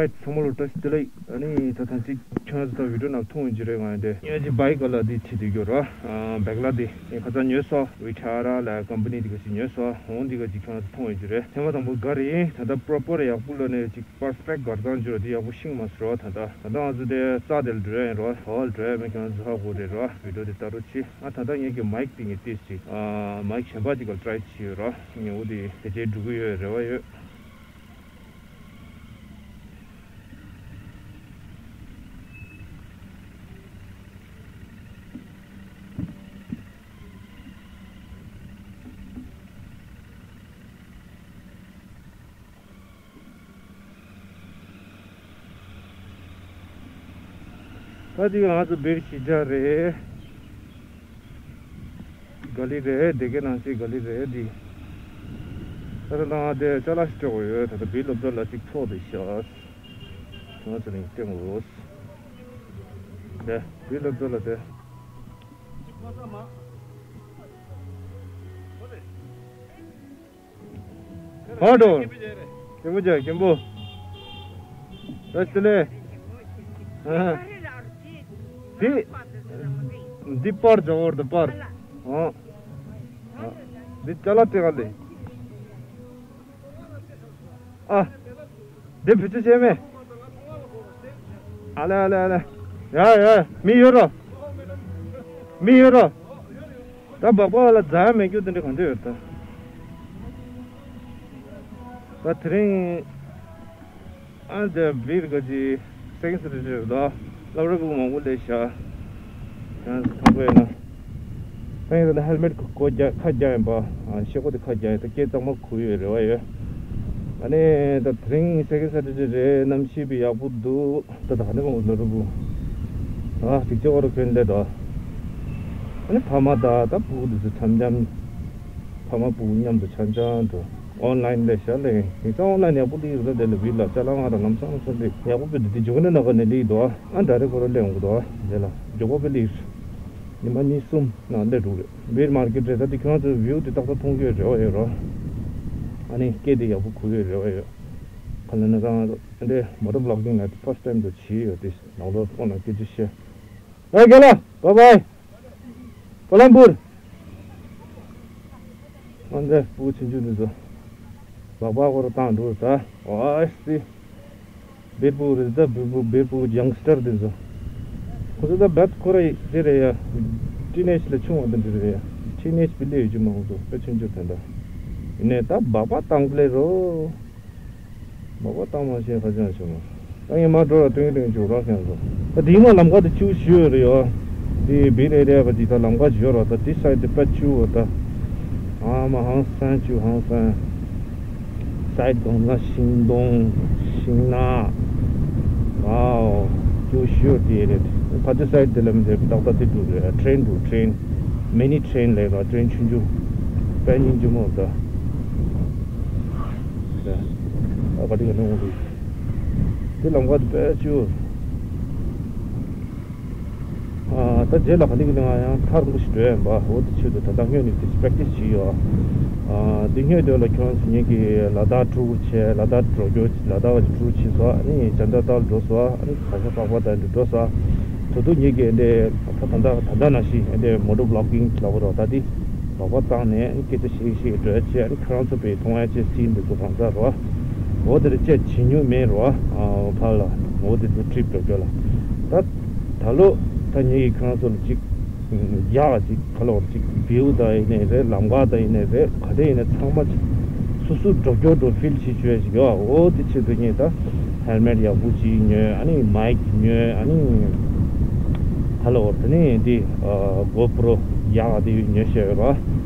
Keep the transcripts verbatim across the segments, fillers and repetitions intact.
ཚང་མ་ལ་བཀྲ་ཤིས་བདེ་ལེགས། ཨ་ནི་ད་ཐེངས་གཅིག་ཁྱོད་ཚོ་ད་བི་ཌི་ཡོ་ནང་མཐོང་ཡོད་ཀྱི་རེད། ང་འདི་ཉོས་ཀྱི་བྷའིཀ་ལ་འདི་ཁྲིད་དུ་ཡོད་ར། བྷའིཀ་ལ་འདི་ངས་ཁ་སང་ཉོས་སོང་། ཝི་ཊ་ར་ལ་ཀམ་པ་ནི་འདི་ག་ཅིག་ཉོས་སོང་། འོང་འདི་ག་ཅིག་ཁྱོད་ཚོ་མཐོང་ཡོད་ཀྱི་རེད། ཐེངས་མ་དང་པོ་ག་རེ་ཡིན། ད་ལྟ་པོ་རོ་པར་ཡག་པོ་ལ་ནས་ཅིག་པར་ཕེག་གར་ཚང་འཇོག་འདི་ཡག་པོ་ཤིང་མ་སོ་ར། ད་ལྟ་ད་ལྟ་ང་ཚོ་དེ་རྩ་དེ་ལ་འགྲོ་ཡ་ཡིན་ར། ཧ་ལ་འགྲོ་ཡ་མེད། ཁྱོད་ཚོ་ཧ་གོ་རེད་ར། བི་ཌི་ཡོ་འདི་ལྟ་རོགས་བྱེད། ཨ་ད་ལྟ་ངས་ཀྱི་མའིཀ་འདི་ངས་ཏིས་ཅིག་མའིཀ་གཞན་པ་ཅིག་ག་ཊ་རའི་བྱས་ཡོད་ར། ངས་འོ་འདི་དེ་རྗེས་འགྲོ་གི་ཡོད་རེ་བ་ཡོད། ད་ཅིག་ང་ཚོ་བིར་གཞིས་ཆགས་རེད། ག་ལེ་རེད། སྡེ་དགེ་ནང་བཞིན་ག་ལེ་རེད་འདི། ད་ལྟ་ང་དེ་ཅ་ལག་ཞིག་སྤྲོད་དགོས་ཡོད། ད་ལྟ་བིར་སློབ་གྲྭ་ལ་ཅིག་ཚོགས་བསྡད་ཤག་ང་ཚོ་ནས་སྟོན་དགོས། དེ་བིར་སློབ་གྲྭ་ལ་དེ། ཧ་འགྲོ། སྐྱིན་པོ་རྒྱག་སྐྱིན་པོ། བཀྲ་ཤིས་བདེ་ལེགས། ཨ། འདི། འདི་པར་རྒྱག་བར་འདི་པར། ཨ། ཨ། འདི་ཅ་ལག་སྤྲད་ག་ལེ། ཨ། འདི་བེད་སྤྱོད་བྱས་མེད། ཨ་ལེ་ཨ་ལེ་ཨ་ལེ། ཡ་ཡ། མི་ཡོད་རོ། མི་ཡོད་རོ། ད་སྦག་སྦག་ལ་རྫ་མེད་རྒྱུ་དེ་འདྲ་གང་འདྲ་ཡོད་ད། ད་དེ་རིང་ཨ་འདི་བིར་ག་ཅི་སེ་ཀེན་ཌ་སེ་ཊར་ཌེ་རེད་དོ། སློབ་གྲྭ་ཕྲུ་གུ་མང་པོ་སླེབས་ཤག་ཡང་ཐང་པོ་ཡིན་ན། ད་ཡིན་ད་ཧེལ་མེཊ་གོ་རྒྱག་ཁ་རྒྱག་ཡིན་པ། ཨ་ཤེལ་སྒོ་དེ་ཁ་རྒྱག་ཡིན། ད་སྐད་གཙང་མ་གོ་ཡོད་རེ་བ་ཡོད། ཨ་ནི་ད་དེ་རིང་སེ་ཀེན་ཌ་སེ་ཊར་ཌེ་རེད། གནམ་གཤིས་དཔེ་ཡག་པོ་འདུག་ད་ད་ག་ནས་གོང་ལོ་རུ་བུ། ཨ་ཅིག་ཅིག་བ་རུ་ཁོན་སླེབས་དོ། ཨ་ནི་ཕ་མ་དང་ད་ཕྲུ་གུ་དེ་ཚོ་འཆམ་འཆམ། ཕ་མ་ཕྲུ་གུ་མཉམ་དུ་འཆམ་འཆམ་འགྲོ། ཨོན་ལའིན་ལས་ཤར་ལས་ཡིན་ཙང་ཨོན་ལའིན་ཡག་པོ་ལི་རུ་དེ་ལ་བིར་ལ་ཅ་ལག་ང་དང་ལམ་སང་སོང་སྟེ་ཡག་པོ་བི་དེ་འཇོག་ནས་ན་ག་ནས་ལི་དོ། ཨ་འདྲ་རེ་ཁོ་ར་ལས་འོང་གི་དོ། དེ་ལ་འཇོག་པ་བི་ལི་ཉི་མ་གཉིས་གསུམ་ནང་སླེབས་འགྲོ་རེད། བིར་མར་ཀེཊ་རེད། ད་དེ་ཁྱོད་ཚོ་བིའུ་དེ་ཏག་ཏག་མཐོང་གི་ཡོད་རེ་བ་ཡོད་རོ། ཨ་ནི་སྐད་དེ་ཡག་པོ་གོ་ཡོད་རེ་བ་ཡོད། ག་ལ་ན་རང་འདྲེ་མོ་ཊ་བི་ལོག་གིང་ལ་ཕར་སི་ཊ་ཊའིམ་དུ་བྱས་ཡོད་དེ་ནང་ལོགས་ཁོང་ལ་སྐད་ཆ་བཤད། ཨ་རྒན་ལགས། བཱའི་བཱའི། ཀོ་ལམ་བུར། ཨ་འདྲ་ཕྲུ་གུ་ཆུང་ཆུང་འདི་ཚོ། སྦག་སྦག་ཁོ་ར་བཏང་འགྲོ་ད། ཨོ་སི། བིར་ཕྲུ་གུ་རེད་ད། བིར་ཕྲུ་གུ་བིར་ཕྲུ་གུ་ཡང་སི་ཊར་འདི་ཚོ། ཁོ་ཚོ་ད་བད་ཁོ་ར་དེ་རེད་ཡ། ཊིན་ཨེཇ་ལས་ཆུང་བ་དེ་འདྲ་རེད་ཡ། ཊིན་ཨེཇ་བི་ལེ་ཡོད་རྒྱུ་མང་པོ་དཔེ་ཆུང་ཆུང་དེ་འདྲ། ཡིན་ནའི་ད་སྦག་སྦག་བཏང་གི་ལེ་རོ། མ་པ་བཏང་མ་ཤེས་ཁ་ཅང་ཤེས་མ། ད་ངས་མ་འགྲོ་ལ་སྟོན་སྟོན་བཅུག་རོགས་ཤེས་སོ། ད་དེའི་མ་ལམ་ཁ་དེ་ཆུ་ཞུ་ཡོད་རེད་ཡོ། དེ་བི་རེ་རེ་བ་དེ་ད་ལམ་ཁ་ཞུ་རོགས། ད་དེ་སའི་ཌི་དེ་པད་ཆུ་བོ་ད། ཨ་མ་ཧང་སང་ཆུ་ཧང་སང་། སའི་ཌི་གང་ན་ཤིང་སྡོང་། ཤིང་ནགས། ཝའོ། ཆུ་ཞུ་ཡོད་དེ་རེད། ཕ་དེ་སའི་ཌི་དེ་ལ་མི་དེ་ཏག་ཏག་དེ་འགྲོ་རེད། ཊེན་འགྲོ་ཊེན། མི་ནི་ཊེན་ལས་ར་ཊེན་ཆུང་ཆུང་། དཔེ་སྙིང་རྗེ་མོ་ད། ཨ་ག་དེ་ག་ནས་འོང་གི། དེ་ལམ་ཁ་དེ་དཔེ་ཆུ། ཨ་ད་རྗེས་ལ་ག་དེ་ག་ནས་ང་ཡང་ཐར་མོ་ཞིག་འགྲོ་ཡིན་པ། འོ་དེ་ཆུ་དེ་ད་ལྟ་སྔོན་ནས་དེ་པེག་ཊི་སི་བྱས་ཡོད། ཨ་དེ་སྔོན་དེ་ལ་ཁྱོད་ཚོ་ངེད་ཀྱི་ལ་དྭགས་ཊུར་བྱས། ལ་དྭགས་འགྲོ་རྒྱུ། ལ་དྭགས་ཀྱི་ཊུར་བྱས་སོང་། ཨ་ནི་ཅན་དྲ་ཏཱལ་འགྲོ་སོང་། ཨ་ནི་ག་ས་པག་པ་དང་འགྲོ་སོང་། དོ་དོ་ངེད་ཀྱི་འདི་ད་ད་ད་ད་ནང་བཞིན་འདི་མོ་ཊ་བི་ལོག་གིང་ལབ་རོགས། ད་འདི་སྦག་སྦག་བཏང་ནས་སྐད་ཆ་བཤད་བཤད་འགྲོ་ཡ་བྱས། ཨ་ནི་ཁྱོད་རང་ཚོ་པའི་མཐོང་ཡ་བྱས་སྲིད་འདི་ཚོ་གང་ཟག་རོ། འོ་དེར་བཅད་བྱེད་མྱོང་མེད་རོ། ཨ་ཕར་ལ་འོ་དེ་ཚོ་ཊི་རིབ་འགྲོ་རྒྱུ་ལ། ད་ད་ལོ་ད་ངེད་ཀྱིས་ཁྱོད་རང་ཚོ་ལ་གཅིག་ཡག་གཅིག་ག་ལོར་གཅིག་བིའུ་ད་ཡིན་ནའི་རེད། ལམ་ཁ་ད་ཡིན་ནའི་རེད། ག་དེ་ཡིན་ནའི་ཚང་མ་གཅིག་སོ་སོ་འགྲོ་རྒྱུ་འགྲོ་ཕིལ་བྱེད་བྱོས་ཤིག་ཡོད། འོ་དེ་ཆེད་དུ་ངས་ད་ཧེལ་མེཊ་ཡག་པོ་གཅིག་ཉོས། ཨ་ནི་མའིཀ་ཉོས། ཨ་ནི་ཧ་ལ་འོར་དེ་ནས་འདི་གོ་པྲོ་ཡག་དེ་ཉོས་བྱས་ཡོད་ར།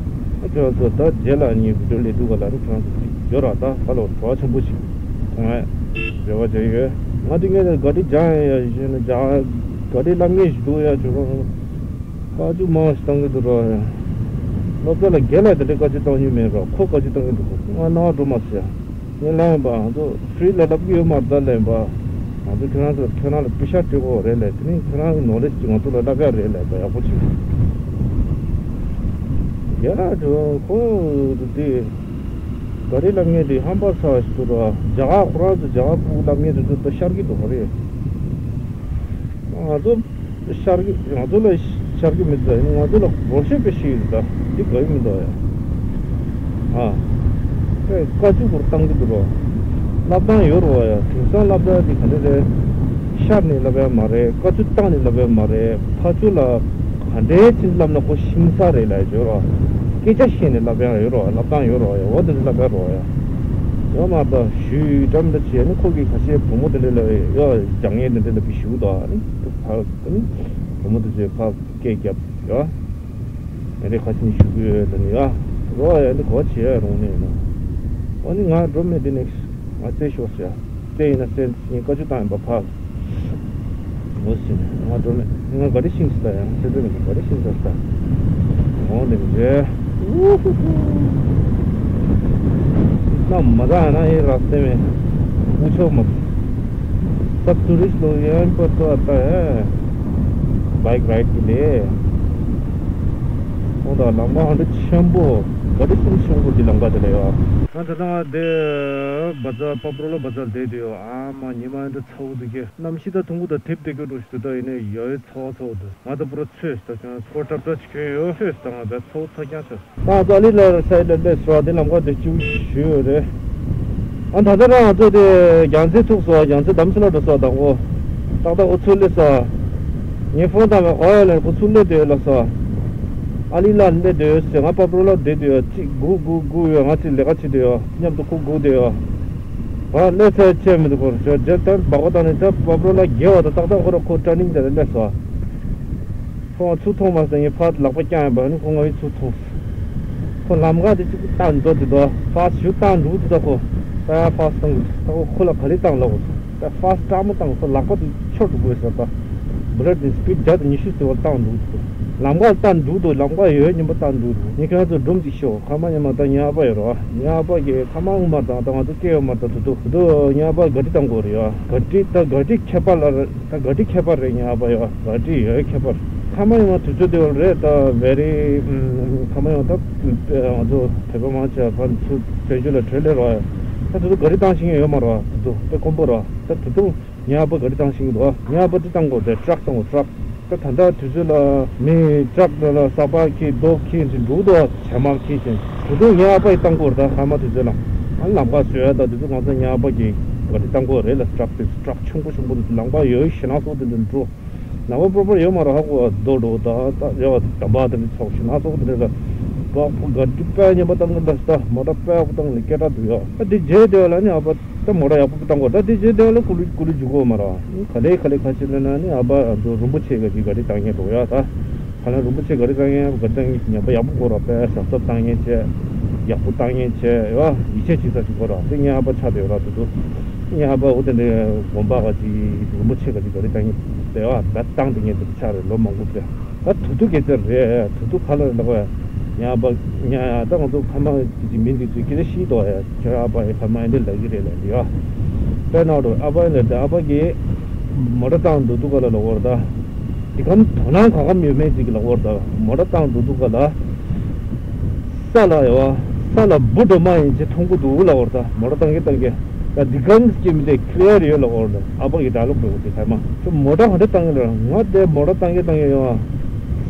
ཨ་ཁྱོད་ཚོ་ད་རྗེས་ལ་ངས་བི་ཌིའོ་ལས་འདུག་ག་ལ། ཨ་ནི་ཁྱོད་ཚོ་ཡོད་ར། ད་ཧ་ལ་འོར་བྲོ་བ་ཆེན་པོ་ཞིག་མཐོང་ཡ་རེ་བ་བྱས་ཡོད། ང་དེ་ངས་ག་རེ་སྦྱང་ཡ་ཡ་ཞུས་ན་སྦྱང་ག་རེ་ལབ་ངེས་ཞིག་འདུག་ཡ་ཁྱོད་རང་། བཀའ་བཀྱོན་མང་ཞིག་བཏང་གི་འདུག་ར། སློབ་གྲྭ་ལ་རྒན་ལགས་དེ་འདྲའི་བཀའ་བཀྱོན་བཏང་མྱོང་མེད་ར། ཁོ་བཀའ་བཀྱོན་བཏང་གི་འདུག་ང་སྣང་བ་འགྲོ་མ་སོང་ཡ། ངས་ལབ་ཡིན་པ། ང་ཚོ་ཧྥི་རི་ལ་ལབ་གི་ཡོད་མ་རེད་ད་ལབ་ཡིན་པ། ང་ཚོ་ཁྱོད་རང་ཚོ་ཁྱོད་རང་ལ་པེ་ཤ་སྤྲད་དགོས་རེད་ལབ། དེ་ནས་ཁྱོད་རང་གི་ནོ་ལེཇ་ཅིག་ང་ཚོ་ལ་བསླབ་ཡ་རེད་ལབ་ཡིན་པ། ཡག་པོ་ཅིག་རྒན་ལགས་ཚོ་ཁོ་དེ་ ག་རེ་ལབ་མཁན་དེ་ཧམ་པ་ཚ་བ་ཞིག་འདུག་ར། རྒྱ་གར་ཁོ་རང་ཚོ་རྒྱ་གར་ཕྲུ་གུ་ལབ་མཁན་དེ་ཚོ་ད་ཤར་གི་འདུག་ག་རེ། ང་ཚོ་ཤར་གི་ང་ཚོ་ལ་ཤར་གི་མི་འདུག་ཡིན་ང་ཚོ་ལ་སྒོར་གཞས་དཔེ་ཤེས་ཡོད་ད་འདི་དགའ་གི་མི་འདུག་ཡ། ཨ། ཨེ་བཀའ་བཅུ་སྐོར་བཏང་གི་འདུག་རོ། བསླབ་སྟངས་ཡོད་རོ་ཡ། དེང་སང་བསླབ་སྟངས་འདི་ག་འདྲ་རེད། ཤར་ནས་བསླབ་ཡ་མ་རེད། བཀའ་བཅུ་བཏང་ནས་བསླབ་ཡ་མ་རེད། ཕ་ཆོས་ལ་ག་འདྲའི་ཕྱིན་བསླབ་ན་ཁོ་ཤིང་ས་རེད་ལ་ཡོད་རོ། སྐད་ཆ་བཤད་ནས་བསླབ་ཡ་ཡོད་རོ། བསླབ་སྟངས་ཡོད་རོ་ཡ། འོ་དེ་ཚོ་བསླབ་ཡ་རོ་ཡ། ཡོད་མ་རེད་ད་ཞུས་འདྲ་མི་འདྲ་བྱས་ནི་ཁོ་གིས་ཁ་ཤས་བུ་མོ་དེ་འདྲ་ལ་ཡོད་རྒྱག་ངེས་དེ་འདྲ་ལ་བི་ཞུ་ད་ནི་ཕ་ནི་བུ་མོ་དེ་ཚོས་ཕ་སྐད་རྒྱབ་ཡོད། ཡང་འདི་ཁ་ཆེམས་ཞུ་གི་ཡོད་ད་ནི་ཡ། རོ་ཡ་འདི་གོ་བྱེད་ཡ་རུང་ནས་ཡིན་ན། ཨ་ནི་ང་འགྲོ་མེད་འདི་ནེགས་ང་རྩེ་ཤོག་ཟེར་ཡ། རྩེ་ཡིན་ན་རྩེ་ངས་བཀའ་བཅུ་བཏང་ཡིན་པ་ཕ། འོ་ཟེར་ནས་ང་འགྲོ་མེད་ང་ག་རེ་ཤིང་ཟེར་ཡང་ཚེ་འདོད་མེད་ག་རེ་ཤིང་ཟེར་ཟེར། འོང་འདི་ནི་རེད། ན་མ་ད་ན་ཡི་ར་སེ་མེ། ཨུ་ཆོ་མ། सब टूरिस्ट लोग यहाँ पर तो आता है बाइक राइड के लिए। ཁོང་དང་ལམ་ཁ་ཧ་ཅང་ཆེན་པོ། ག་དུས་ཆེན་པོ་ཆེན་པོ་གི་ལམ་ཁ་དེ་ལ་ཡོད། ང་ད་ལྟ་ང་དེ་བ་ཛ་པ་པོ་རོ་ལ་བ་ཛ་བསྡད་དུས་ཡོད། ཨ་མ་ཉི་མ་འདི་ཚ་བོ་འདུག་གི་གནམ་གཤིས་ད་ཐུང་གུ་དང་དེབ་དེ་གི་འགྲོ་ཞིག་འདུག་ད་ཡིན་ནའི་ཡ་ཡི་ཚ་བ་ཚ་བོ་འདུག་ང་ད་པུ་ར་ཚོས་ད་ཀྱང་ཚ་བ་ཏྲབ་ཏྲབ་ཅིག་གྱོན་ཡོད། ཚོས་ད་ང་བས་ཚ་བོ་ཚ་རྐྱང་ཆགས། ད་ང་ཚོ་ཨ་ལི་ལ་ར་སའི་ལ་སླེབས་སོང་། དེ་ལམ་ཁ་དེ་གཅིག་ཞུས་ཡོད་རེད། ཨ་ད་ལྟ་རང་ང་ཚོ་དེ་རྒྱལ་རྩེ་ཐུག་སོང་། རྒྱལ་རྩེ་དམ་སི་ལ་འགྲོ་སོང་དང་གོ། ཏག་ཏག་ཨོ་ཚུར་སླེབས་སོང་། ངས་ཕོན་བཏང་བའི་གོ་ཡ་ལ་ཁོ་ཚུར་སླེབས་དེ་ལ་སོང་། ཨ་ལི་ལ་སླེབས་དེ་ཡོད་ཟེར། ང་པ་པོ་ལ་བསྡད་དེ་ཡོད། གཅིག་སྒུག་སྒུག་སྒུག་ཡོད། ང་གཅིག་ལས་ཀ་བྱེད་དེ་ཡོད། མཉམ་དུ་ཁོ་སྒུག་དེ་ཡོད། ང་སླེབས་ཚར་ཆད་མི་འདུག་གོ། ཇོ་ཇེལ་ཏན་སྦག་སྦག་བཏང་ནས་ད་པ་པོ་ལ་རྒྱལ་བ་དང་ཏག་ཏག་ཁོ་ར་ཁོ་ཊར་ནིང་དེ་ལ་སླེབས་སོང་། ཁོང་ཚུར་མཐོང་མ་སོང་། ངས་ཕར་ལག་པ་བརྐྱངས་ཡོད་པ་ནི་ཁོ་ང་ཡི་ཚུར་མཐོང་། ཁོ་ལམ་ཁ་དེ་གཅིག་པུ་བཏང་འགྲོ་དེ་དོ། ཕར་ཞུ་བཏང་འགྲོ་དེ་དོ། ཁོ་ད་ཕར་བཏང་གི་ད་ཁོ་ཁོ་ལ་ག་རེ་བཏང་ལབ་གོ། ད་ཕར་སྐྲག་མོ་བཏང་། ཁོ་ལག་པ་དེ་ཆོར་འགྲོ་དགོས་ཟེར། ད་བུ་ར་དེ་སི་པིཌ་བརྒྱ་དང་ཉི་ཤུ་ཟེར་བ་བཏང་འགྲོ་དེ་དོ། ལམ་ཁ་བཏང་འགྲོ་དོ། ལམ་ཁ་ཡོད་ཉིན་པ་བཏང་འགྲོ་དོ། ངས་ཁྱེད་རང་ཚོ་སྒྲུང་གཅིག་ཤོད། ཁ་མ་ཉི་མ་ད་ངའི་ཨ་ཕ་ཡོད་རོ། ངའི་ཨ་ཕ་གིས་ཁ་མ་ངུ་མ་བཏང་། ད་ང་ཚོ་སྐད་ཡོད་མ་ད་དུ་དུ་དུ་ངའི་ཨ་ཕ་ག་ཏི་བཏང་དགོས་རེད་ཡ། ག་ཏི་ད་ག་ཏི་ཁྱད་པར་ལ་རེད། ད་ག་ཏི་ཁྱད་པར་རེད། ངའི་ཨ་ཕ་ཡོད་ག་ཏི་ཡོད་ཁྱད་པར། ཁ་མ་ཡོང་དུས་ཚོད་དེ་བ་རེད། ད་བེ་རི་ཁ་མ་ཡོང་ད་ང་ཚོ་བོད་པ་མང་ཆེ་བ་ཚུར་བཙན་བྱོལ་ལ་བྲོས་སླེབས་རོགས་ཡ། ད་དུ་དུ་ག་རི་བཏང་ཤེས་མཁན་ཡོད་མ་རེད་བ། དུ་དུ་དཔེ་དཀོན་པོ་རེད་བ། ད་དུ་དུ་ངའི་ཨ་ཕ་ག་རི་བཏང་ཤེས་ཀྱི་འདུག་བ། ངའི་ཨ་ཕ་དེ་བཏང་དགོས་རེད། ཊྲག་བཏང་དགོས་ཊྲག་ད་ད་ལྟ་དུས་ཚོད་ལ་མི་ཊྲག་ལ་ལ་ས་ཕག་ཁྱེར་རྡོ་ཁྱེར་ཅིག་འགྲོ་གི་འདུག་བ། བྱེ་མ་ཁྱེར་ཅིག་དུ་དུ་ངའི་ཨ་ཕ་ཡིས་བཏང་དགོས་རེད། ད་ཁ་མ་དུས་ཚོད་ལ་ཨ་ལམ་ཁ་བཟོས་ཡ། ད་དུས་ཚོད་ང་ཚོ་ངའི་ཨ་ཕ་གིས་ག་རི་བཏང་དགོས་རེད་ལ། ཊྲག་དེ་ཊྲག་ཆུང་པོ་ཆུང་པོ་དེ་ལམ་ཁ་ཡོད་ཤི་ན་སོགས་དེ་འདྲ་འགྲོ། ལམ་ཁ་པོར་པོར་ཡོད་མ་རེད། ཧ་གོ་རྡོ་འགྲོ་ད་ད་རེ་བ་དམ་པ་དེ་འདྲ་ཚོགས་ཤི་ན་སོགས་དེ་འདྲ་ལ་བག་ཕུ་ག་རི་དཔེ་ཉམས་པ་བཏང་གི་ལ། ད་མོ་ཊ་དཔེ་ཡག་པོ་བཏང་ལ་སྐད་གྲགས་འདུག་ཡ། ད་དེ་རྗེས་དེ་བ་ལ་ནི་ཨ་ཕ། ད་མོ་ཊ་ཡག་པོ་བཏང་དགོས། ད་དེ་རྗེས་དེ་ལ་ཀུ་ལུ་ཀུ་ལུ་འཇུག་གོ་མ་ར། ག་ལེ་ག་ལེ་ཁ་ཆེ་ལ་ན་ནི་ཨ་ཕ་རིན་པོ་ཆེ་ག་ཅིག་ག་རི་བཏང་ངེ་འགྲོ་ཡ། ད་ཁ་ལ་རིན་པོ་ཆེ་ག་རི་བཏང་ངེ་ག་རི་བཏང་ངེ་ཉམས་པ་ཡག་པོ་དགོས་ར། དཔེ་གཟབ་གཟབ་བཏང་ངེ་བྱས་ཡག་པོ་བཏང་ངེ་བྱས་ཡ། ཡིད་ཆེས་བྱེད་ས་ཅིག་དགོས་ར། དེ་ངའི་ཨ་ཕ་ཆགས་བསྡད་ཡོད་ར། དུ་དུ་ངའི་ཨ་ཕ་འོ་དེ་འདྲའི་དགོན་པ་ག་ཅིག་རིན་པོ་ཆེ་ག་ཅིག་ག་རི་བཏང་ངེ་བསྡད་ཡ། བཏང་དེ་ངེ་དེ་ཆགས་རེད། ལོ་མང་པོ་བསྡད། ད་དུ་དུ་སྐད་ཆ་རེད། དུ་དུ་ཁ་ལ་ལག་པ་ཉ་པ་ཉ་ཡ། ད་ང་ཚོ་ཕ་མ་གི་ཅིག་མིང་འདི་ཚོས་སྐད་ཆ་ཤེས་དོ་ཡ། ཁྱོད་ཨ་ཕ་ཡི་ཕ་མ་ཡི་འདི་ལབ་གི་རེད་ལབ་འདི་ཡ། དཔེར་ན་འགྲོ་ཨ་ཕ་ཡི་ལབ་འདི་ཨ་ཕ་གིས་མོ་ཊ་བཏང་འདུག་འདུག་ག་ལ་ལབ་བར་ད། འདི་གམ་དོ་སྣང་ག་གམ་ཡོད་མེད་ཅིག་གི་ལབ་བར་ད། མོ་ཊ་བཏང་འདུག་འདུག་ག་ལ། ས་ལ་ཡ་བ། ས་ལ་འབུ་འགྲོ་མ་ཡིན་ཅེས་མཐོང་གི་འདུག་ལབ་བར་ད། མོ་ཊ་བཏང་གི་བཏང་གི། ད་འདི་གམ་སྐྱེ་མི་དེ་ཁི་ལི་ཡར་ཡོད་ལ་འོར་ལ་ཨ་ཕ་གི་ཌའི་ལོག་འགྲོ་གི་དེ་ཧེ་མ་ཁྱོད་མོ་ཊ་ག་འདྲ་བཏང་གི་ལ། ང་དེ་མོ་ཊ་བཏང་གི་བཏང་གི་ཡོད་ཨ།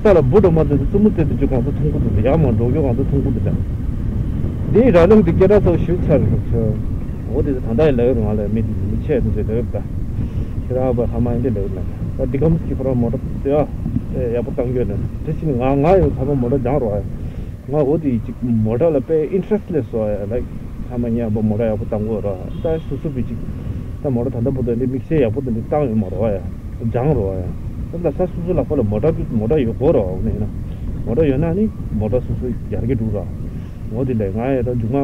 ས་ལ་འབུ་འགྲོ་མ་དེ་ཚོ་རྩུབ་མོ་རྩེ་དུ་ཅིག་གང་ཚོ་མཐོང་གི་འདུག་ཡག་མ་འགྲོ་རྒྱུ་གང་ཚོ་མཐོང་གི་འདུག་ད་འདི་ར་ལུང་དེ་སྐད་གྲགས་ཚོ་ཞུ་ཆ་རེད་ལོ་ཁྱོད། འོ་དེ་ཚོ་ད་ལྟ་ཡི་ལ་ཡོད་རུང་ང་ལ་མི་དེ་མི་ཆེ་དེ་ཚོ་ལ་ཡོད་ད། ཁྱེད་རང་ཨ་ཕ་ཧ་མ་ཡིན་དེ་ལ་ཡོད་ན་ད་འདི་གམ་སྐྱེ་ཁོ་རང་མོ་ཊ་དེ་ཨ་ཡག་པོ་བཏང་གི་ཡོད་ན་དེ་ཕྱིན་ང་ང་ཡོད་ཧ་མ་མོ་ཊ་སྦྱང་རོགས་ཨ། ང་འོ་དེ་ཅིག་མོ་ཊ་ལ་དཔེ་ཨིན་ཊི་རེ་སི་ཊི་སླེབས་སོང་ཡ། ལའིཀ་ཚང་མ་ངའི་ཨ་ཕ་མོ་ཊ་ཡག་པོ་བཏང་གོ་ར། ད་སོ་སོ་བི་ཅིག་ད་མོ་ཊ་ད་ལྟ་བར་དུ་འདི་དམིགས་བསལ་ཡག་པོ་འདི་འདི་བཏང་ཡོད་མ་རེད་བ་ཡ། སྦྱང་རོགས་བ་ཡ། ད་ལ་ས་སོ་སོ་ལག་པ་ལ་མོ་ཊ་མོ་ཊ་ཡོད་དགོས་ར། འོ་ནས་ཡིན་ན་མོ་ཊ་ཡོད་ན་ནི་མོ་ཊ་སོ་སོ་ཡར་རྒྱས་འགྲོ་ར། འོ་དེ་ལས་ང་ཡ་ད་མཇུག་མ་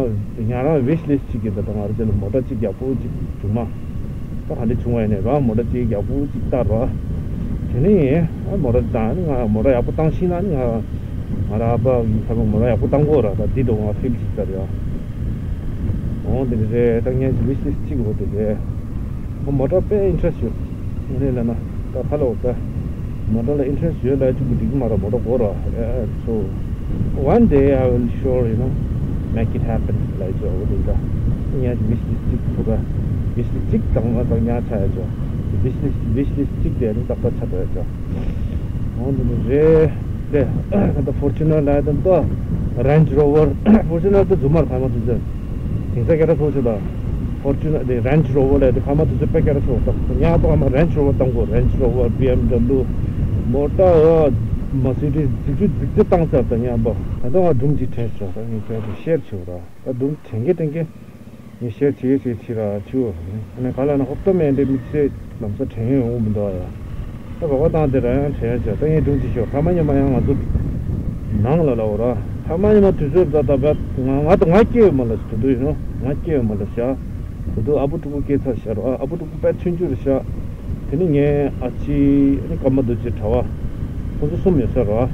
ང་རང་ཝིཤ་ལིསི་ཊི་ཅིག་གི་ད་ད་ང་རང་ཅག་ལ་མོ་ཊ་ཅིག་ཡག་པོ་ཅིག་མཇུག་མ། ད་ག་འདྲ་བྱུང་བ་ཡིན་ནའི་རང་མོ་ཊ་གཅིག་ཡག་པོ་གཅིག་བཏགས་རོགས། དེ་ནས་ཡིན་ཨ་མོ་ཊ་བཏང་ནི་ང་མོ་ཊ་ཡག་པོ་བཏང་ཤེས་ན་ནི་ང་ང་རང་ཨ་ཕ་ཡིན་ས་མོ་མོ་ཊ་ཡག་པོ་བཏང་དགོས་ར། ད་འདི་དང་ང་ཕིལ་ཞིག་ལྟར་ཡ། འོང་དེ་རེད། ད་ངས་ཝིཤ་ལིསི་གཅིག་འོ་དེ་རེད། ང་མོ་ཊ་དཔེ་ཨིན་ཊི་རེ་སི་ཡོད། ངས་ལབ་ན་ད་ཕ་ལོག་ད་མོ་ཊ་ལ་ཨིན་ཊི་རེ་སི་ཡོད་ལ་གཅིག་གི་འགྲིག་གི་མ་ར། མོ་ཊ་དགོས་ར། So one day I will sure, you know. Make it happen ལ་ཡོད་ཅོག་འོ་དེ་འདྲ། ཉ་wish list གཅིག་ཕུ་ག wish list གཅིག་དང་མ་དང་ཉ་ཆ་ཡོད་ཅོག wish list wish list གཅིག་དེ་ནི་ཏག་ཏག་ཆ་ཏོ་ཡོད་ཅོག་འོ་འདི་ནི་རེད། དེ་ད་Fortuner ལ་དང་ཏོ་Range Rover Fortuner དེ་རྫུན་མར་ཕ་མ་དུ་ཟེར། དེང་སང་སྐད་གྲགས་ཚོགས་ཆོད་ད། Fortuner དེ་Range Rover ལ་དེ་ཕ་མ་དུ་ཟེར་དཔེ་སྐད་གྲགས་ཚོགས་ད། ཉ་ཏོ་ཕ་མ་Range Rover བཏང་གོ Range Rover B M W མོ་ཊ་Mercedes རྫིག་རྫིག་རྫིག་རྫིག་བཏང་ཚར་ད་ཉ་པ། ད་ལྟ་ང་སྒྲུང་གཅིག་དྲན་སོང་ད་ངས་ཁྱེད་ཚོ་ཤེར་བྱེད་ར། ད་སྒྲུང་དྲན་གི་དྲན་གི་ངས་ཤེར་བྱེད་གི་བྱེད་བྱེད་ར་བྱེད། ཨ་ནི་ག་ལ་ན་ཧོབ་ཏོ་མེད་འདྲེ་དམིགས་བསལ་ལམ་སང་དྲན་ཡོང་མི་འདུག་ཨ་ཡ། ད་བག་བ་བཏང་དེ་ར་ཡང་དྲན་ཡོང་བྱ་ད་ངས་སྒྲུང་གཅིག་ཤོད། ཕ་མ་ཉི་མ་ཡང་ང་ཚོ་ནང་ལ་ལ་འོ་ར། ཕ་མ་ཉི་མ་དུས་ཚོད་ད་ད་བད་ང་ང་ད་ང་སྐྱེ་ཡོད་མ་ལ་དུ་དུ་ཡིན་ནོ་ང་སྐྱེ་ཡོད་མ་ལ་བྱ། དུ་དུ་ཨ་བུ་ཕྲུ་གུ་སྐྱེ་ཚར་ཤར་ར། ཨ་བུ་ཕྲུ་གུ་དཔེ་ཆུང་ཆུང་རེད་ཤག་དེ་ནི་ངའི་ཨ་ཅེ་ཨ་ནི་ཀརྨ་རྡོ་རྗེ་གྲྭ་བ། ཁོ་ཚོ་གསུམ་ཡོད་ས་རེད་བ།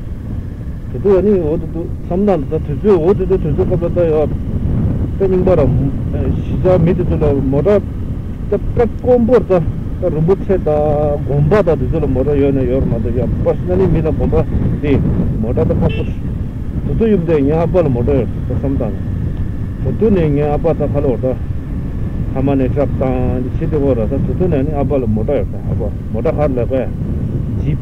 དེ་ཚོ་ཨ་ནི་འོ་དེ་ཚོ་བསམ་སྟངས་ད་དུས་ཚོད་འོ་དེ་ཚོ་དུས་ཚོད་སྐབས་ལ་ད་ཡོད། དཔེ་རྙིང་པ་ར། གཞིས་ཆགས་མི་དེ་ཚོ་ལ་མོ་ཊ་ད་དཔེ་དཀོན་པོར་ད་ད་རིན་པོ་ཆེ་ད་དགོན་པ་ད་དེ་ཚོ་ལ་མོ་ཊ་ཡོད་ན་ཡོད་ར་མ་གཏོགས་ཡ་པར་སོ་ནལ་ལི་མི་ལ་དགོན་པ་དེ་མོ་ཊ་ད་ཕག་པོ། དེ་ཚོ་ཡོད་དེ་ངའི་ཨ་ཕ་ལ་མོ་ཊ་ཡོད་ད་བསམ་སྟངས། དེ་དུས་ནས་ངའི་ཨ་ཕ་ད་ཁ་ལོ་ད། ཕ་མ་ནས་ཊྲག་བཏང་ཕྱི་དེ་གོ་ར་ད་དེ་དུས་ནས་ནི་ཨ་ཕ་ལ་མོ་ཊ་ཡོད་ད། ཨ་ཕ་མོ་ཊ་ཧར་ལ་གོ་ཡ། ཇིབ།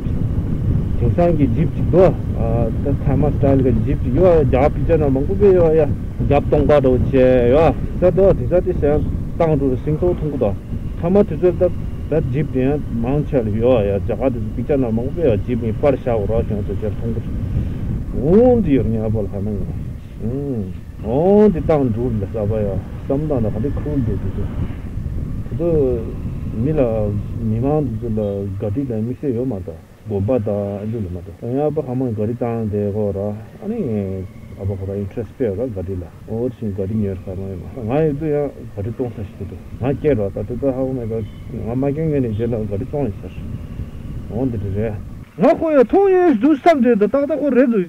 དེང་སང་གི་ཇིབ་ཅིག་འདུག་ཨ་ད་ཐ་མ་སི་ཊལ་གི་ཇིབ་ཅིག་ཡོད་ཡ། རྒྱ་གར་པིག་ཅར་ནང་མང་པོ་དཔེ་ཡོད་ཡ། རྒྱབ་སྟོང་པ་འདྲ་བོ་བྱས་ཡོད་ཟེར་འདུག་དེང་སང་དེ་སེང་བཏང་འགྲོ་ར་སིང་ཐོག་ཐུང་གུ་དང་། ཐ་མ་དུས་ཚོད་ད་ད་ཇིབ་དེ་ཡང་མང་ཆེ་ལ་ཡོད་ཡ། རྒྱ་གར་དེ་ཚོ་པིག་ཅར་ནང་མང་པོ་དཔེ་ཡོད་ཇིབ་ནི་པར་བཞག་འོ་ར་ཁྱོད་ཚོ་ཇིབ་ཐུང་གུ། འོང་དེ་ཡོད་ངའི་ཨ་ཕ་ལ་ཧ་ན་ཡོད། ཨུམ། འོང་དེ་བཏང་འགྲུབ་ལ་ས་བ་ཡ། བསམ་སྟངས་ད་ག་འདྲ་ཁུལ་འདུག་དེ་ཚོ། དེ་ཚོ་མི་ལ་མི་མང་དེ་ཚོ་ལ་ག་དུས་ལ་དམིགས་བསལ་ཡོད་མ་ད། དགོན་པ་དང་ཨ་འདུ་ལ་མ་ད། ད་ཡང་ཨ་ཕ་ཧ་མ་ག་རི་བཏང་དེ་གོ་ར། ཨ་ནི་ཨ་ཕ་ཁོ་ར་ཨིན་ཊི་རེ་སི་ཊི་དཔེ་ཡོད་ར་ག་རི་ལ། འོ་དེ་བཞིན་ག་རི་ཉོས་ཁ་མ་ཡོད་མ། ད་ང་ཡོད་དུས་ཡང་ག་རི་གཏོང་ས་ཞིག་འདུག་ང་སྐྱེས་ར་ད་དེ་ད་ཧ་གོ་མེད་ད། ང་མ་སྐྱེས་སྔོན་ནས་རྗེས་ལ་ག་རི་གཏོང་ཡིན་ཟེར། འོ་འདི་འདྲ་རེད། ང་ཁོ་ཡང་མཐོང་ཡོད་འདུག་བསམ་དུས་ད་ཏག་ཏག་ཁོ་རེད་འདུག་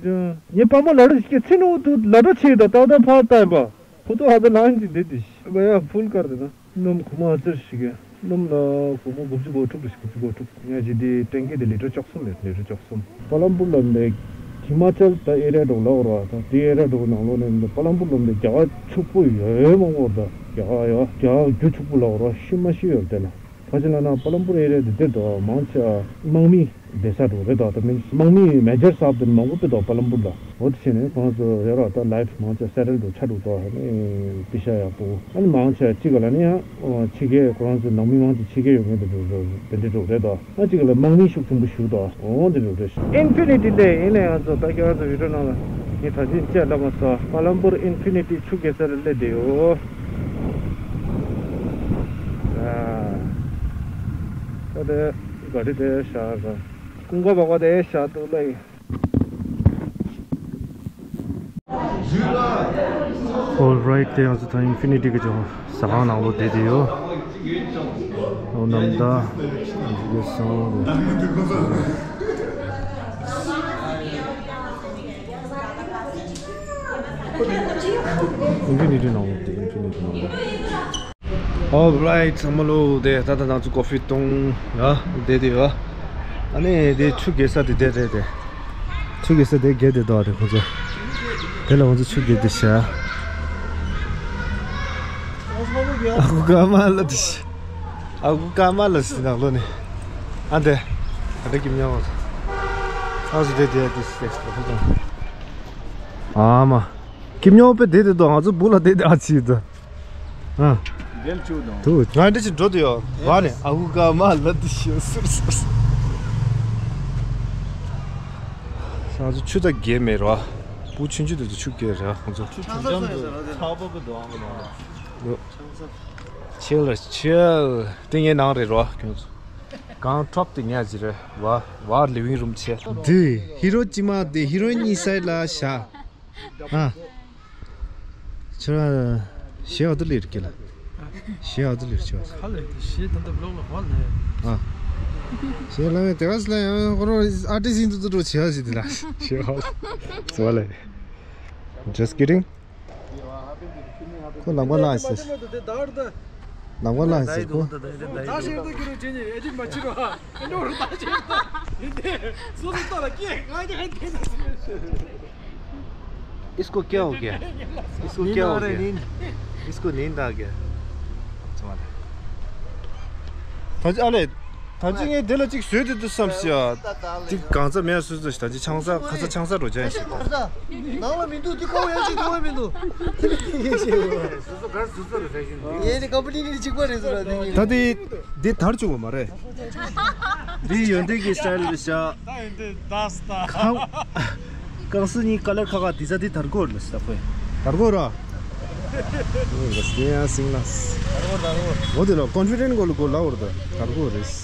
ངའི་པ་མ་ལ་རེ་ཞིག་ཚེ་ནུ་དུ་ལ་འགྲོ་ཆེ་ད་ཏག་ཏག་ཕར་ལྟ་ཡིན་པ། ཁོ་ཚོ་ཧ་ད་ལང་གི་འདི་འདི་ཤི་བ་ཡ་ཕུལ་ཀར་དེ་ན། སྣུམ་གོང་མ་ཨ་ཙི་ཞིག་གི། སྣུམ་ལ་སྒོར་མོ་དགུ་བཅུ་གོ་དྲུག་རེ་ཞིག་དགུ་བཅུ་གོ་དྲུག་ང་ཞིག་འདི་ཊེང་ཀི་འདི་ལི་ཊར་བཅུ་གསུམ་རེད། ལི་ཊར་བཅུ་གསུམ། པ་ལམ་པུར་ལ་འདི་ཧི་མ་ཅལ་ད་ཨེ་རི་ཡ་འགྲོ་ལ་འོར་བ་ད་དེ་ཨེ་རི་ཡ་འགྲོ་ནང་ལོགས་ནས་འདི་པ་ལམ་པུར་ལ་འདི་རྒྱ་གར་ཕྱུག་པོ་ཡོད་མང་པོ་འོར་ད་རྒྱ་གར་ཡོད་རྒྱ་གར་རྒྱུ་ཕྱུག་པོ་ལ་འོར་བ་ཤི་མ་ཤི་ཡོད་དེ་ལ། ཕ་ཆེ་ལ་ན་པ་ལམ་པུར་ཨེ་རི་ཡ་འདི་དེར་འགྲོ་བ་མང་ཆེ་དམག་མི། བསྡད་ས་འགྲོ་རེད་དོ། ད་མིན་དམག་མི་མེ་ཇར་གསར་པ་དེ་མང་པོ་དཔེ་འདུག་པ་ལམ་པུར་ལ། འོ་དེ་བྱས་ནས་ཁོང་ཚོ་ཡོད་ར་ད་ལའིཕ་མང་ཆེ་སེ་ཊལ་འགྲོ་ཆ་འགྲོ་དོ་ནི་པི་ཤ་ཡག་པོ། ཨ་ནི་མང་ཆེ་གཅིག་ག་ལ་ནི་ཡང་ཕྱི་རྒྱལ་ཁོ་རང་ཚོའི་ནང་མི་མང་ཆེ་ཕྱི་རྒྱལ་ཡོད་མཁན་དེ་འགྲོ་དེ་འདྲ་འགྲོ་རེད་དོ། ཨ་གཅིག་ག་ལ་དམག་མི་ཤུགས་ཆེན་པོ་ཞུ་དོ། འོ་དེ་འགྲོ་རེད། ཨིན་ཕི་ནི་ཊི་ལས་ཡིན་ནས་ང་ཚོ་ད་ཁྱེད་རང་ཚོ་བི་ཌི་ཡོ་ནང་ལ་ངས་ད་ཅི་བཅད་ལབ་མ་སོང་པ་ལམ་པུར་ཨིན་ཕི་ནི་ཊི་ཆུ་རྐྱལ་ས་ལ་སླེབས་བསྡད་ཡོད། ད་དེ་ག་རེ་དེ་ཤར་ར། ཀུན་དགའ་བ་བ་དེ་ཤ་དུ་ལ་ཡིན། All right དེ་ཡང་ཚོ་ད་ཨིན་ཕི་ནི་ཊི་གི་ཅོ་ཟ་ཁང་ནང་ལོ་བསྡད་དེ་ཡོད། ཨོ་ནམ་ད་ཡོད་སོང་། ཨིན་ཕི་ནི་ཊི་ནང་ལོ་བསྡད། ཨིན་ཕི་ནི་ཊི་ནང་ལོ། All right ཚང་མ་ལོ། དེ་ད་ལྟ་ང་ཚོ་ཀོ་ཕི་བཏུང་ཡ་བསྡད་དེ་ཡོད། ཨ་ནི་དེ་ཆུ་རྐྱལ་ས་དེ་དེ་རེད་དེ། ཆུ་རྐྱལ་ས་དེ་བརྒལ་བསྡད་འདུག་རེད་ཁོང་ཚོ། དེ་ལ་ང་ཚོ་ཆུ་རྐྱལ་དེ་བཞག་ཨ་ཁུ་ཀརྨ་ལགས་དེ་ཤི། ཨ་ཁུ་ཀརྨ་ལགས་ཤི་ནང་ལོ་ནི། ཨ་འདྲེ། ཨ་འདྲེ་ཀིམ་ཉོ། ཨ་ཟི་དེ་དེ་དེ་ཤི་དེ་ཤི་ལ་ཁོ་དང་། ཨ་མ། ཀིམ་ཉོ་པེ་དེ་དེ་དོ་ང་ཚོ་བུ་ལ་དེ་དེ་ཨ་ཆི་དོ། ཨ། འདེལ་བཅུག་དང་། དུ། ང་འདྲ་ཅིག་འགྲོ་དུ་ཡོད། བ་ནི་ཨ་ཁུ་ཀརྨ་ལགས་དེ་ཤི་ཟུར་ཟུར། ང་ཚོ་ཆུ་ད་རྒྱལ་མེད་རོ། བུ་ཆུང་ཆུང་དེ་ཚོ་ཆུ་རྒྱལ་རེད་ཁོང་ཚོ། ཆུ་ཆུང་ཆུང་དུ་ཚ་བ་བུ་དོ་ཨང་གི་ནང་ལ། ཆེལ་ཆེལ། དེ་ངའི་ནང་རེད་རོ་ཁྱོད་ཚོ། གང་ཁྲོབ་དེ་ངའི་ཟི་རེད་བ། བ་ལི་ཝིང་རུམ་ཆེ། དེ་ཧི་རོ་ཅི་མ་དེ་ཧི་རོ་ཨིན་ཨིན་སའིཌ་ལ་བཞག་ཨ། ཁྱོད་རང་ཞེ་འོ་དུ་ལིར་ཀི་ལ། ཞེ་འོ་དུ་ལིར་ཆོག་ཁ་ལས་དེ་ཞེ་ད་ལྟ་བློག་ལ་གོ་ལས། ཨ། ཞེ་ལ་མེ་དེ་ག་སི་ལ་ཡང་ཁོ་རང་ཨར་ཊིསི་ཡིན་དུ་དུ་འགྲོ་བྱེད་ཡ་ཞེ་དེ་ལ། ཞེ་འོ། ཙོ་ལེ། Just kidding. ཁོ་ལམ་ཁ་ལངས་ཟེར། ལམ་ཁ་ལངས་ཟེར་ཁོ། ད་ཞེ་ད་ཁྱོད་རང་བྱེད་ཉེ་ཨེ་ཅིག་མ་བྱེད་རོགས། ཨེ་འགྲོ་རུ་ད་བྱེད་རོགས། ཡིན་ཏེ། སོ་སོ་ལྟ་ལ་སྐྱེ་ང་ཀྱང་ཨེ་ཐེན་ན་ཟེར། इसको क्या हो गया? इसको क्या हो गया? इसको नींद आ गया। ད་ཅི་ཨ་ལས། ད་ཅི་ངས་དེ་ལ་ཅིག་བཟོས་ཏེ་འདུག་བསམ་ཤག་ཅིག་གང་ཚ་མེད་བཟོས་ཏེ་ད་ཅི་ཆང་ས་ཁ་ཚ་ཆང་ས་རོ་ཅན་ཞིག་ནང་ལ་མི་འདུག་དེ་ཁོ་ཡང་ཅིག་ཐུབ་པ་མི་འདུག་ངས་ནི་ཀམ་པ་ནི་ནི་གཅིག་པ་རེད་ཟེར་བ་དེ་ད་དེ་དེ་དར་བཅུག་པ་མ་རེད། འདི་ཡོན་ཏན་གྱི་སི་ཊའིལ་རེད་ཤག་ད་ཡོན་ཏན་དཱས་ད། ཁང་། ཁང་སི་གཉིས་ཀ་ལར་ཁ་ཁ་དི་ས་དི་དར་གོ་ར་ལ་ས་ཁོས། དར་གོ་ར། ཨོ་ལ་སི་ཡ་སིང་ལ་སི། དར་གོ་དར་གོ། འོ་དེ་ལ་ཀོན་ཕི་ཌེན་གོ་ལ་གོ་ལ་འོར་ད་དར་གོ་རེས།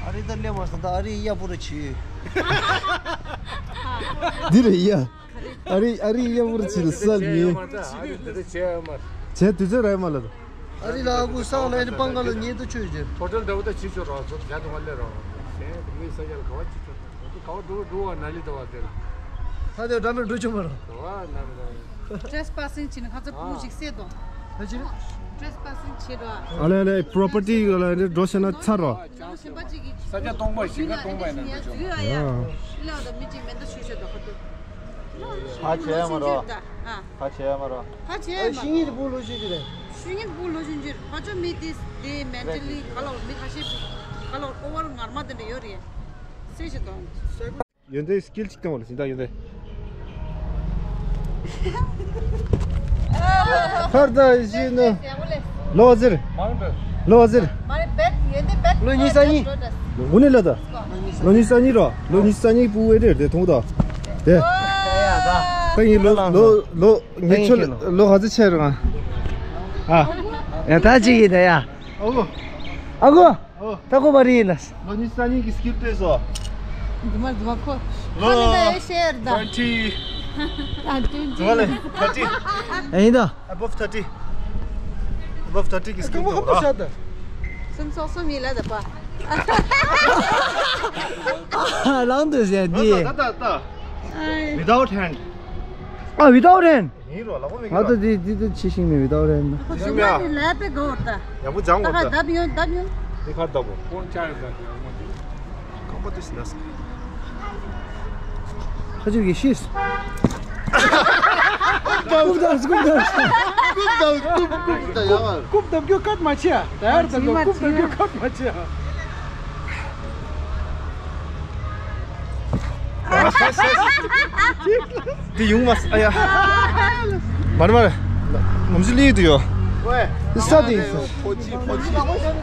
ཨ་རི་ད་ལེ་མ་སང་ད་ཨ་རི་ཡ་པོ་ར་ཆི། འདི་རེད་ཡ། ཨ་རི་ཨ་རི་ཡ་པོ་ར་ཆི་ལ་ས་མི། བྱས་དུས་ཚོད་ར་ཡ་མ་ལ། ཨ་རི་ལ་ཨ་ཁུ་སང་ལ་ཨ་ནི་སྤང་ཀ་ལ་ཉེ་དུ་ཆོས་ཅན། ཧོ་ཊེལ་འདྲ་བོ་ད་ཕྱི་ཕྱོགས་རང་སོ་རྒྱ་དུ་མ་སླེབས་རང་། གཞན་མི་ས་རྒྱ་ལ་ག་བ་ཕྱི་ཕྱོགས་ད་དུ་ག་བ་འགྲོ་འགྲོ་བ་ན་ལི་ད་བ་དེ་ལ། ད་དེ་འདྲ་མི་འགྲོ་ཆོག་མ་རང་། ག་བ་ན་མི་ད་བ། ཊྲེས་པ་སིང་བྱས་ན་ཁ་ཚ་བུ་ཞིག་སད་དོ། ད་ཅི་རེད། ཊྲེས་པ་སིང་བྱས་རོ། ཨ་ལེ་ཨ་ལེ་པོ་རོ་པར་ཊི་ལ་འགྲོ་ཤེ་ན་ཚར་རོ། ཞིང་ཁ་གཞན་པ་ཅིག་གིས་ས་ཆ་སྟོང་པ་ཞིང་ཁ་སྟོང་པ་ཡིན་ན་འགྲོ་ཆོག་ཡ། ལ་ད་མི་ཅིག་མེ་མདའ་ཆུ་ཤོད་དོ་ཁ་ཐུག་ཕ་བྱས་མ་རོ། ཨ། ཕ་བྱས་མ་རོ། ཕ་བྱས་མ་རོ། ཤིང་ངེར་བུ་ལོ་ཤུ་ཅི་རེད། ཤིང་ངེར་བུ་ལོ་ཤུ་ཅི་རེད། ཕ་ཅོ་མི་དེ་དེ་མེན་ཊལ་ལི་ག་ལོ་མི་ཁ་ཤས་ག་ལོ་ཨོ་བར་ངར་མ་དེ་འདྲ་ཡོད་རེད། སེ་ཤི་དང་། ཡོན་ཏན་སི་ཀིལ་ཅིག་བཏང་བ་ལ་སྦྱིན་བདག་ཡོན་ཏན། ཧར་ད་ཤི་ནོ། ལོ་ཟེར། ལོ་ཟེར། ལོ་གཉིས་ས་གཉིས། འུ་ནི་ལ་ད། ལོ་གཉིས་ས་གཉིས་རོ། ལོ་གཉིས་ས་གཉིས་པུ་ཨེ་རེད་དེ་མཐོང་ད། དེ། ད་ཡིན་ལོ་ལོ་ལོ་ངེད་ཆོ་ལོ་ག་ཚོད་ཆེ་རེད་ང་། ཨ། ཡ་ད་ཅི་ཡིན་ད་ཡ། ཨ་གོ། ཨ་གོ། ཨོ། ད་ཁོ་པ་རི་ལ། ལོ་གཉིས་ས་གཉིས་ཀྱི་སི་ཀིལ་སྤྲད་སོ། འདི་མ་འདི་མ་ཁོ། ལོ། ཁོ་ནི་ད་ཤེར་ད། ཊུ་ཝེན་ཊི། ཨ་ཊུ་ཝེན་ཊི། ལོ་ལེ། ཐར་ཊི། ཨེ་ཡིན་ད། Above thirty. Above thirty ཀྱི་སི་ཀིལ་འདུག་ར། སུམ་ཚོགས་སུམ་ཡིན་ལ་ད་པ། ལང་དུ་ཟེར་འདི། ད་ད་ད། Without hand. ཨ། Without hand. ཡིན་རོ་ལག་པ་མི་ང་ཚོ་འདི་འདི་ཚོ་ཕྱི་ཤིང་མི་བི་དྭགས་རེད་ན། ཕྱི་ཤིང་ཡ། ལས་པའི་གོ་ད། ཡག་པོ་སྦྱང་དགོས་ད། ད་ག་བརྡབ་ཡོང་བརྡབ་ཡོང་། འདི་ག་བརྡབ་བོ། ཀོན་ཆ་ཡོད་ད། ཁང་པ་དུ་སི་ནས། ཁ་ཅིག་གིས་ཤིས། རྐུབ་བརྡབ་རྐུབ་བརྡབ། རྐུབ་བརྡབ་རྐུབ་རྐུབ་བརྡབ་ཡག་པ། རྐུབ་བརྡབ་རྒྱུ་སྐད་མ་ཆེ་ཡ། ད་ཡར་བརྡབ་རྒྱུ་རྐུབ་བརྡབ་རྒྱུ་སྐད་མ་ཆེ་ཡ། དེ་ཡོང་མ་ཨ་ཡ། མར་མར། ནམ་ཞིག་ལི་དུ་ཡོ། ཝེ། དེ་ས་དེ་ཡིན་ས། ཕོ་ཆི་ཕོ་ཆི། ཉི་མ་ཡོང་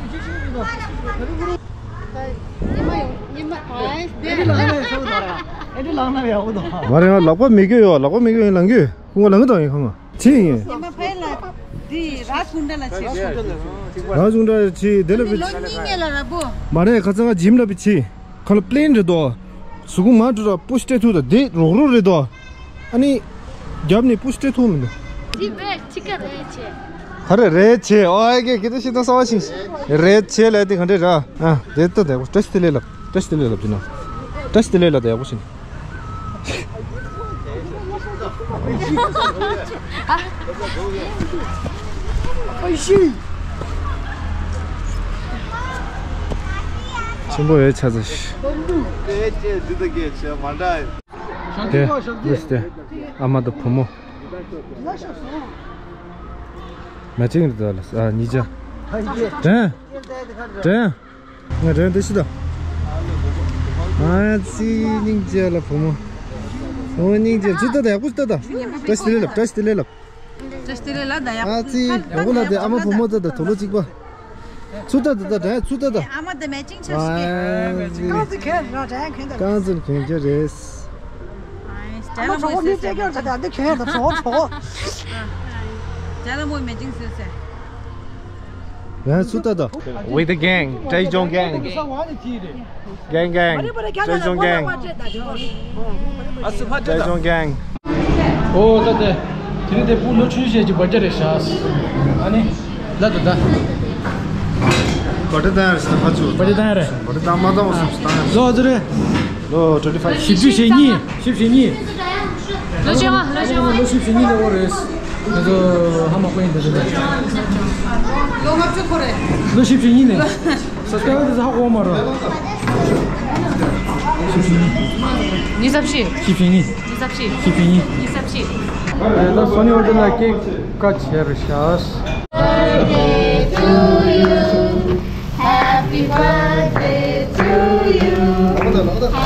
ཉི་མ་ཨ་ཨེ་འདི་ལང་ན་ཡག་པོ་འདུག་མ་རེད་ང་ལག་པ་མི་དགོས་ཡོ། ལག་པ་མི་དགོས་ཡིན་ལང་གི། ཁོང་ལང་གི་དང་ཡིན་ཁང་ང་། ཆི་ཡིན། ཉི་མ་ཕ་ཡི་ལ་འདི་ར་ཀུན་ད་ལ་ཆི། ར་ཀུན་ད་ལ་ཆི་དེ་ལ་བི་ལོ་གཉིས་ངེ་ལ་ར་བུ། མ་རེད་ཁ་ཚང་ང་ཇིམ་ལ་བི་ཆི། ཁ་ལ་པི་ལེན་རེད་དོ། གཟུགས་པོ་མ་འགྲོ་ར་པུ་ཤི་སྤྲད་ཐུབ་ད་དེ་རོག་རོག་རེད་དོ། ཨ་ནི། རྒྱབ་ནས་པུ་ཤི་སྤྲད་ཐུབ་མི་འདུག་དེ་བས་ཁྲི་ཀ་རེད་ཆེ། ག་རེ་རེད་ཆེ་ཨོ་ཨེ་ཀེ་ཀེ་དེ་ཤི་ད་ས་བ་ཤིང་། རེད་ཆེ་ལ་དེ་ག་འདྲས་ར། ཨ་དེ་ལྟ་དེ་བཀྲ་ཤིས་བདེ་ལེགས་ལབ། བཀྲ་ཤིས་བདེ་ལེགས་ལབ་དེ་ན། བཀྲ་ཤིས་བདེ་ལེགས་ལབ་དེ་ཡག་པོ་ཤིང་། ཆེན་པོ་ཡོད་ཆ་ཚ་ཞིག་དེ་ལུས་སྟེ་ཨ་མ་དང་བུ་མོ། མ་ཅིང་རེད་ལ་ཨ་ཉིས་ཆ། དྲན། དྲན། ང་དྲན་དེ་ཤི་ད། ཨ་ཙི་སྙིང་རྗེ་ལ་བུ་མོ། ཨོ་སྙིང་རྗེ་ཚུར་ལྟ་ད་ཡག་པོ་ལྟ་ད། བཀྲ་ཤིས་བདེ་ལེགས་ལབ་བཀྲ་ཤིས་བདེ་ལེགས་ལབ། བཀྲ་ཤིས་བདེ་ལེགས་ལ་ད་ཡག་པོ། ཨ་ཙི་ཡག་པོ་ལ་དེ་ཨ་མ་བུ་མོ་ལྟ་ད་དུག་ལོག་གཅིག་པ། ཚུར་ལྟ་ད་ད་དྲན་ཚུར་ལྟ་ད། ཨ་མ་དེ་མ་ཅིང་ཆ་ཞིག་ཨ་ཙི། གང་ཚོད་གན་ར་དྲན་གན་ད། གང་ཚོད་གན་རྒྱུ་རེད། ཨ་མ་གྲོགས་པོ་མི་སྤྲད་རྒྱུར་ད་ད་འདི་གན་ད་གྲོགས་གྲོགས། ཇ་ལ་མོ་མེ་ཅིང་སོས་སེ། ཡང་སུ་ད་ད། With the gang, Taejong gang. Gang gang. Taejong gang. Taejong gang. ཨོ་ད་དེ། དེ་རིང་དེ་བུ་ལོ་ཆུང་ཤོས་ཀྱི་བར་ཐི་ཌེ་རེད་ཤག་ཨ་ནི། ལ་ད་ད། བར་ཐི་ཌེ་བཏང་ཡ་རེད་ཟེར་ད་ཕར་ཚུར། བར་ཐི་ཌེ་བཏང་ཡ་རེད། བར་ཐི་ཌེ་བཏང་མ་བཏང་བ་སུ་བཏང་ཡ་རེད། ལོ་ཨ་ཙི་རེད། ལོ་twenty five། བཞི་བཅུ་ཞེ་གཉིས། བཞི་བཅུ་ཞེ་གཉིས། ལོ་བཅོ་ལྔ། ལོ་བཅོ་ལྔ། ལོ་བཞི་བཅུ་ཞེ་གཉིས་ལས་འོ་རེད། ང་ཚོ་ཧ་མ་གོ་ཡིན་འདི་ཚོ་ལ། ལོ་ལྔ་བཅུ་འཁོར་རེད། ལོ་བཞི་བཅུ་ཞེ་གཉིས་ནས། སབ་སི་ཀ་རའེ་བར་དེ་ཚོ་ཧ་གོ་མ་རེད། བཞི་བཅུ་ཞེ་གཉིས། ཉི་ཤུ་རྩ་བཞི། བཞི་བཅུ་ཞེ་གཉིས། ཉི་ཤུ་རྩ་བཞི། བཞི་བཅུ་ཞེ་གཉིས། ཉི་ཤུ་རྩ་བཞི། ད་སོ་ནི་ཨོ་ཏི་ལ་ཀེག་ཀ་ཆེ་རུ་ཤ། Happy birthday to you.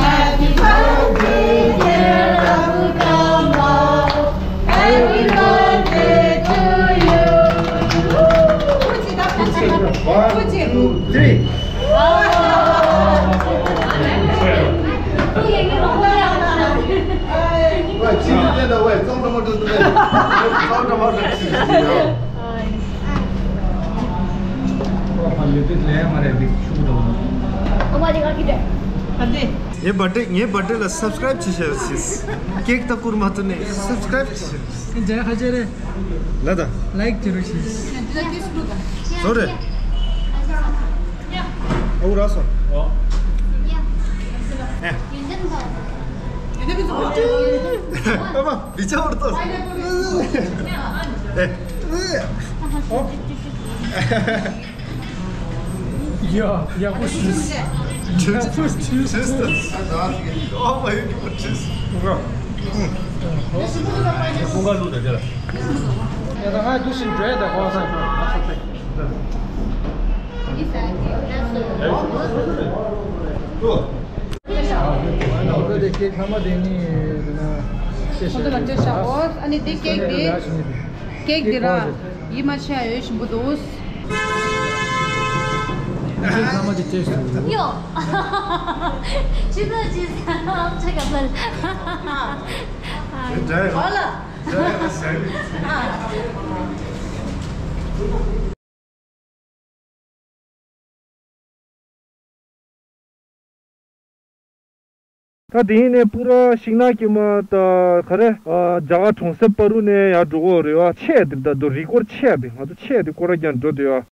Happy birthday, dear Abu Kamal. Happy birthday to you. One, two, three. 喂，今天的喂，中中国就是对，中中国是。 ངའི་བར་ཌེ་ངའི་བར་ཌེ་ལ་སབ་སི་ཀ་རའིབ་བྱེད་ཤེས་ཤིས། ཀེག་ད་བསྐུར་མ་ཐུབ་ནས་སབ་སི་ཀ་རའིབ་བྱེད་ཤེས། ལ་ད་ལའིག་བྱེད་རོགས་ཤིས། སོ་རེ། ཨོ་ར་སོ། ཨོ། ཨེ། ཨ་མ། བི་ཅ་བར་ཏོ། ཨེ། ཨོ། ཡ་ཡག་པོ་ཞུས། ཡག་པོ་ཞུས། ཨོ་མ་ཡུ་གི་པར་ཆེས། ཀུང་ག་ལུ་ད་དེ་ལ། ཡ་ད་ང་འདུག་ཤིང་འགྲོ་ཡ་ད་གོང་ས། ཨོ་དེ་ཀེག་ལྷག་མ་དེ་ནི་ཁོང་ཚོ་ལ་སྤྲད་བཞག་ཨོ། ཨ་ནི་དེ་ཀེག་དེ་ཀེག་དེ་ར་ཡིད་མ་ཆེས་ཡོད་བཞིན་པོ་འདུག་ཀེག་ལྷག་མ་དེ་སྤྲད་སོང་། ཡོ། ཅི་ད་ཅི་ས་ཨམ་ཆ་ག་ལ། ཨ་ལ། ད་དེ་ཡིན་ནས་པུ་ར་ཤིང་ནགས་དཀྱིལ་མ་ད་ག་རེ། ཨ། རྒྱ་གར་གྲོང་གསེབ་བར་དུ་ནས་ཡར་འགྲོ་གི་རེད་བ། ཆེ་དེ་ད་དུ་རི་སྐོར་ཆེ་དེ་ང་ཚོ་ཆེ་དེ་སྐོར་ར་རྒྱག་འགྲོ་དེ་བ།